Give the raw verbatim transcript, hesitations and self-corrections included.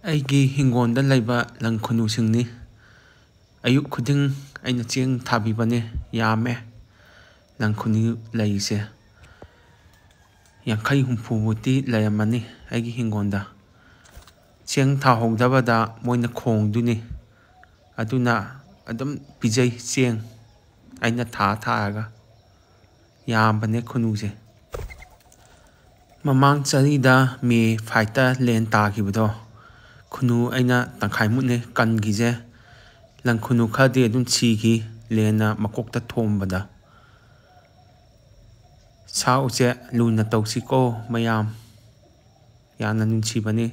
ꯑꯩꯒꯤ ꯍꯤꯡꯒꯣꯜꯗ ꯂꯩꯕ ꯂꯪ ꯈꯨꯅꯨꯁꯤꯡꯅꯤ꯫ ꯑꯌꯨꯛ ꯈꯨꯗꯤꯡ ꯑꯩꯅ ꯆꯦꯡ ꯊꯥꯕꯤꯕꯅꯦ꯫ ꯌꯥꯝꯃꯦ꯫ ꯂꯪ ꯈꯨꯅꯨ ꯂꯩꯁꯦ ꯌꯥꯡꯈꯩ ꯍꯨꯝꯐꯨꯃꯨꯛꯇꯤ ꯂꯩꯔꯝꯃꯅꯤ ꯑꯩꯒꯤ ꯍꯤꯡꯒꯣꯜꯗ꯫ ꯆꯦꯡ ꯊꯥꯍꯧꯗꯕꯗ ꯃꯣꯏꯅ ꯈꯣꯡꯗꯣꯏꯅꯤ꯫ ꯑꯗꯨꯅ ꯑꯗꯨꯝ ꯄꯤꯖꯩ ꯆꯦꯡ ꯑꯩꯅ ꯊꯥ ꯊꯥꯔꯒ꯫ ꯌꯥꯝꯕꯅꯦ ꯈꯨꯅꯨꯁꯦ꯫ ꯃꯃꯥꯡ ꯆꯍꯤꯗ ꯃꯦ ꯐꯥꯏꯚꯇ ꯂꯦꯟ ꯇꯥꯈꯤꯕꯗꯣ, ꯈꯨꯅꯨ ꯑꯩꯅ ꯇꯪꯈꯥꯏꯃꯨꯛꯅꯦ ꯀꯟꯈꯤꯁꯦ꯫ ꯂꯪ ꯈꯨꯅꯨ ꯈꯔꯗꯤ ꯑꯗꯨꯝ ꯁꯤꯈꯤ, ꯂꯦꯟꯅ ꯃꯀꯣꯛꯇ ꯊꯣꯝꯕꯗ꯫ ꯁꯥ ꯎꯆꯦꯛ ꯂꯨꯅ ꯇꯧꯁꯤꯀꯣ ꯃꯌꯥꯝ꯫ ꯌꯥꯝꯅ ꯅꯨꯡꯁꯤꯕꯅꯤ